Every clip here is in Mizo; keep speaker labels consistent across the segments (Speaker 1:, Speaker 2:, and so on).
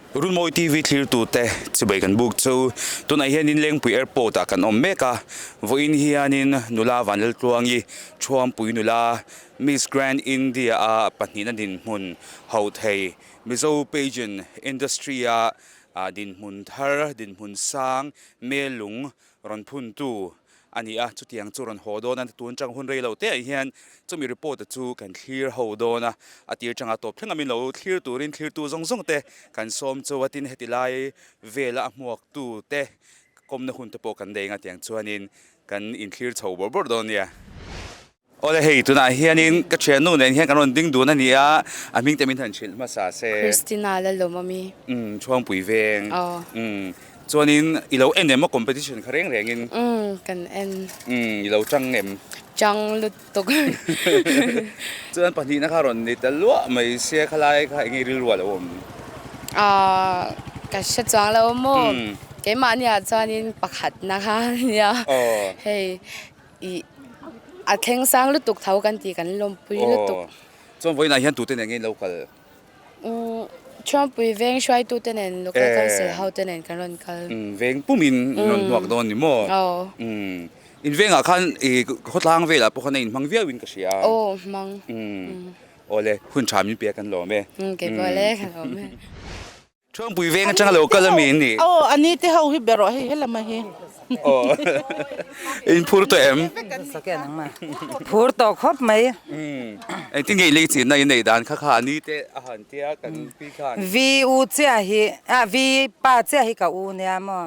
Speaker 1: Runmawi TV thlirtute chibai kan buk chu tunah hianin Lengpui Airport ah kan awm mek a, vawiin hianin nula Vanlaltluangi Thuampui nula Miss Grand India a pahnihna dinhmun ho thei Mizo Pageant Industry a dinhmun thar dinhmun sang Melung rawn phuntu a ni a, chutiang chu rawn haw dawn a, tun chang hun rei lo te ah hian chumi report a chu kan thlir ho dawn a, a tir changa tawp thleng a min lo thlir turin thlirtu zawng zawng te kan sawm chu a tin heti lai vela a hmuak tu te kawmna hun te pawh kan nei ang a tiang chuanin kan inthlir chho bawrh bawrh dawn nia. Awle hei tunah hianin ka thiannu nen hian kan rawn ding dun a ni a, a hming te min han hrilh hmasa se.
Speaker 2: Christina Lalawm ami.
Speaker 1: Umm Chhuangpui veng. Aw. Umm chuanin i lo en em a competition kha reng rengin?
Speaker 2: Umm kan en.
Speaker 1: Umm i lo chang em?
Speaker 2: Chang lutuk.
Speaker 1: Chuan pahnihna kha rawn ni ta luah mai sia khalai kha enge rilru a lo awm?
Speaker 2: Aaa ka hre chuang lo maw? Keimahniah chuanin pakhatna kha nia.
Speaker 1: Aw.
Speaker 2: Hei Ih, a thleng sang lutuk tho kan ti kan lawmpui lutuk.
Speaker 1: Aw, chuan vawiinah hian tute nen nge in lo kal?
Speaker 2: Umm, Thuampui veng hruaitute nen, local council ho te nen kan rawn kal.
Speaker 1: Umm, veng pumin in rawn hmuak dawn ni maw?
Speaker 2: Aw.
Speaker 1: Umm, in vengah khan ih khawtlang velah pawh khan a inhmang viau in ka hria.
Speaker 2: Aw, hmang.
Speaker 1: Umm, awle, hun tha min pe a kan lawm e.
Speaker 2: Umm, keipawh le, ka lawm e.
Speaker 1: Thuampui veng atanga lo kal ami in nih?
Speaker 3: Aw, a ni te ho hi ber rawh hei helam a hi.
Speaker 1: Aw, in phur tawh em?
Speaker 4: Phur tawh khawp mai.
Speaker 1: Engtin nge i lei chinna i neih dan kha kha a ni te a han tia kan pi khan.
Speaker 4: Vi u chiah hi, ah vi pa chiah hi ka u nia maw?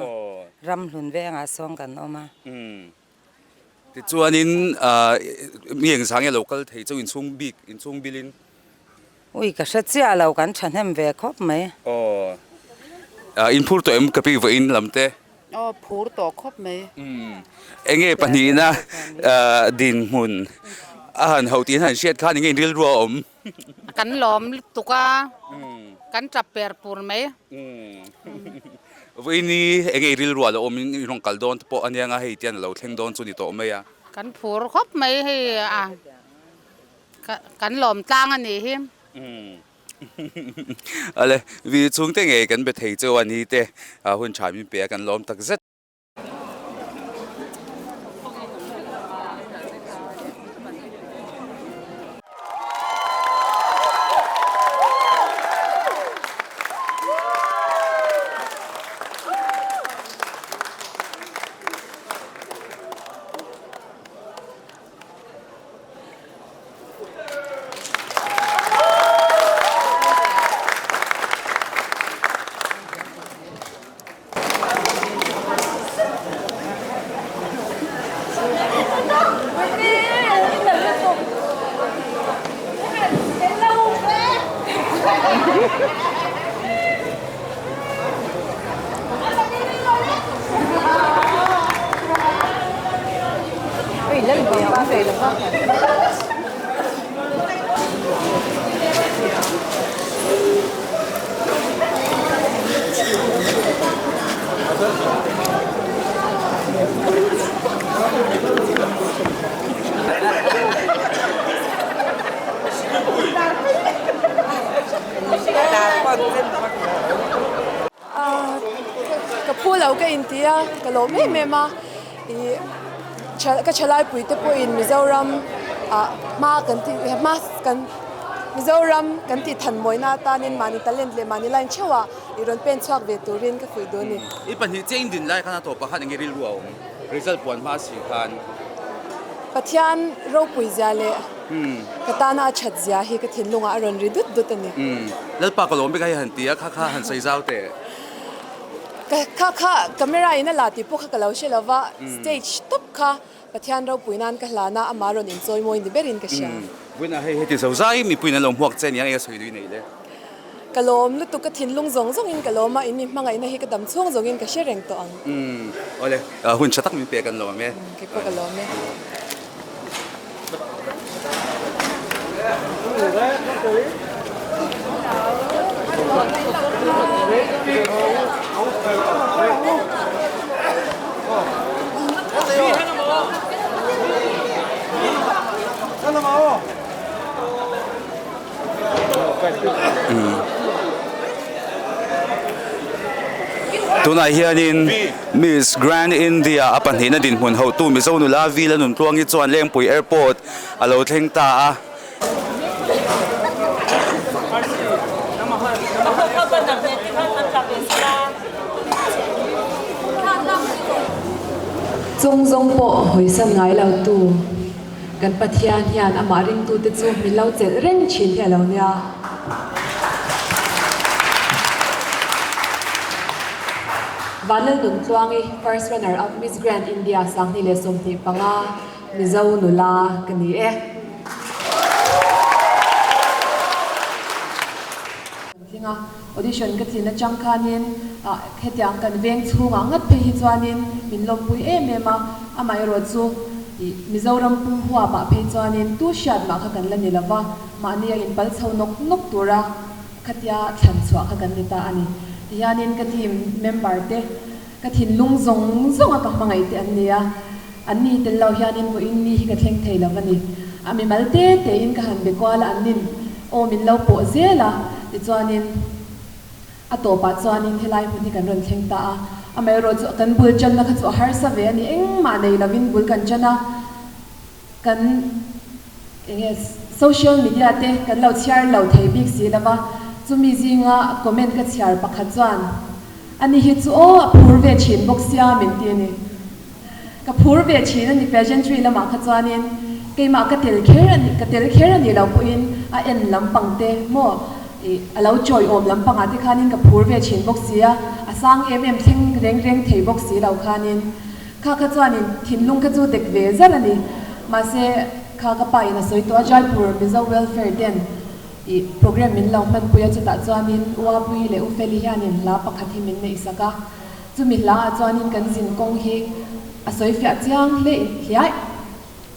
Speaker 4: Ramhlun vengah sawn kan awm a.
Speaker 1: Tichuanin mi engzah nge lo kal thei chu inchhung bik, inchhung bilin?
Speaker 4: Ui ka hre chiah lo, kan thahnem ve khawp mai.
Speaker 1: Aw, in phur tawh em ka pi vawiin lam te?
Speaker 3: Aw, phur tawh khawp mai.
Speaker 1: Enge pahnihna dinhmun a han ho tih an han hriat khan enge in rilru a awm?
Speaker 5: Kan lawm lutuk a, kan tap per pur mai.
Speaker 1: Vawiini enge i rilru ah lo awm in i rawn kal dawn te pawh ania nga hei tian a lo thleng dawn chu ni tawh mai a.
Speaker 5: Kan phur khawp mai hei a, kan lawm tlang a nih hi.
Speaker 1: Ale, vi chhungte ngei kan be thei cheu a ni te, hun tha min pe a kan lawm tak zet.
Speaker 6: Ka phu lo ka inti a, ka lawm em em a, ih ka thalaipui te pawhin Mizoram ah hma kan tih hma kan Mizoram kan tih than mawina atanin mahni talent leh mahni line theuhah ih rawn pen chhuak ve turin ka fuih duh a ni.
Speaker 1: I pahnih chiah in din lai khan a tawpah khan enge rilru a awm? Result puan hma si khan.
Speaker 6: Pathian ropui zia leh ka tana a that zia hi ka thinlungah a rawn ri dut dut a ni.
Speaker 1: Lalpa ka lawm bik a hei han ti a, kha kha han sawi zau teh.
Speaker 6: Ka kha kha camera in a la tih pawh kha ka lo hre lo va, stage tawp kha Pathian ropui nan ka hlan a, amah rawn inchawi mawi ni berin ka hria.
Speaker 1: Vawiinah hei heti zo zai mipuiin an lo hmuak che nia eng a sawi lui nei le?
Speaker 6: Ka lawm lutuk, ka thinlung zawng zawngin ka lawm a, in mi hmangaihna hi ka dam chhung zawngin ka hre reng tawh ang.
Speaker 1: Awle, hun tha tak min pek an lawm e.
Speaker 6: Kei pawh ka lawm e.
Speaker 1: Tunah hianin Miss Grand India a pahnihna dinhmun hotu Mizo nula Vila Nuntluangi chuan Lengpui Airport a lo thleng ta a.
Speaker 6: Chung zawng pawh hawisan ngai lo tu kan Pathian hian amah ringtute chu min lo chelh reng thin hi a lo nia. Vanlal Nuntluangi first runner up Miss Grand India 2025 Mizo nula ka ni e. Tling a, audition ka tlin atang khanin hetiang kan veng chhungah ngat phei hi chuanin min lawmpui em em a, amaherawh chu ih Mizoram pum huapah phei chuanin tu hriat mah kha kan la ni lova, mahni a inpal chho nawk nawk tura khatia thlan chhuah kha kan ni ta a ni. Tihianin ka team member te ka thinlung zawng zawng a ka hmangaih te an ni a. An ni tel lo hianin vawiin ni hi ka thleng thei lo a ni. A mimal te tein ka han be kual a, an nin aw min lo pawh zel a, tichuanin a tawpah chuanin helai hmun hi kan rawn thleng ta a. Amaherawh chu kan bul channa kha chu a harsa ve a ni, engmah nei lovin bul kan chan a, kan enge social media te kan lo chhiar lo thei bik si lo va, chumi zinga comment ka chhiar pakhat chuan ani hi chu aw a phur ve thin bawk sia min ti a ni. Ka phur ve thin a ni pageantry lamah kha chuanin keimah ka tel kher a ni ka tel kher a nih loh pawhin a en lampang te maw ih a lo chawi awm lampangah te khanin ka phur ve thin bawk si a, a sang em em thleng reng reng thei bawk si lo khanin kha kha chuanin thinlung kha chu dek ve zar a ni. Mahse kha ka pa in a sawi tawh a Jaipur Mizo Welfare ten ih program min lo hmanpui a chutah chuanin Uapui leh Ufeli hianin hla pakhat hi min neihsak a. Chumi hlaah chuanin kan zin kawng hi a sawifiah chiang hle hliai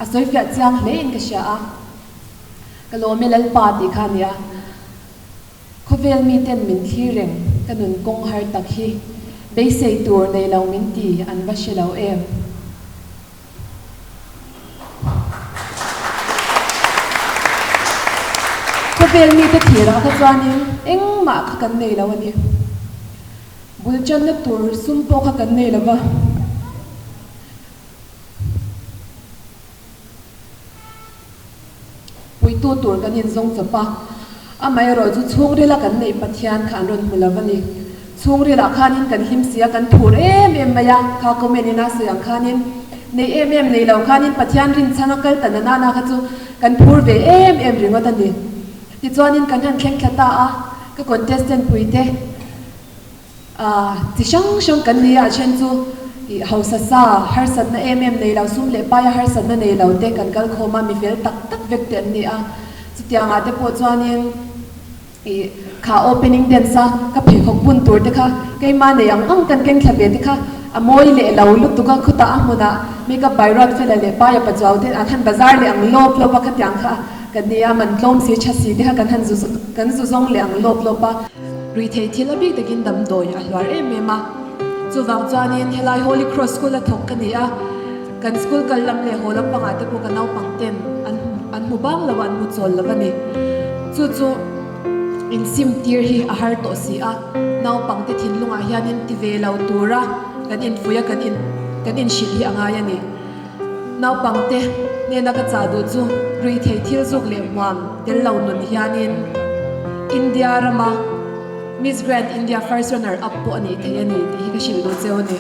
Speaker 6: a sawifiah chiang hlein ka hria a, ka lawm e Lalpa tih kha a nia. Khawvel miten min thlir reng ka nun kawng har tak hi beisei tur nei lo min ti an va hre lo em. Khawvel mite thirah kha chuanin engmah kha kan nei lo a ni. Bul channa tur sum pawh kha kan nei lo va. Puitu tur kan inzawng chawp a, amaherawh chu chhungrila kan neih Pathian kha an rawn hmu lo a ni. Chhungrilah khanin kan hlim si a, kan phur em em mai a, kha comment in a sawi ang khanin nei em em nei lo khanin Pathian rinchhan a kal ta na nana kha chu kan phur ve em em ringawt a ni. Tichuanin kan han thleng thla ta a, ka contestant puite, Chi hrang hrang kan ni a, a then chu ih hausa sa, harsatna em em nei lo, sum leh paia harsatna nei lo te kan kal khawm a, mi fel tak tak vek te an ni a. Chutiangah te pawh chuanin ih kha opening dance a ka pheikhawk bun tur te kha keimah nei ang ang kan keng thla ve te kha a mawi leh lo lutuk a, khutah a hmunah makeup by Ruat Fela leh paia pachuau te an han bazar leh ang lawp lawp a, khatiang kha kan ni a, man tlawm si tha si te kha kan han zu kan zu zawng leh ang lawp lawp a. Ruithei thil a bik takin damdawi a hluar em em a, chuvang chuanin helai Holy Cross School a thawk ka ni a, kan school kal lam leh haw lampangah te pawh ka naupang ten an an hmu bang lo a, an hmu chawl lo a ni. Chu chu insim tir hi a har tawh si a, naupang te thinlungah hianin ti ve lo tura kan infuih a, kan in kan inhrilh hi a ngai a ni. Naupang te hnena ka chah duh chu ruihtheih thil zuk leh hmuam tel lo nun hianin India rama Miss Grand India First Runner Up pawh a nih thei a ni tih hi ka hrilh duh cheu a ni.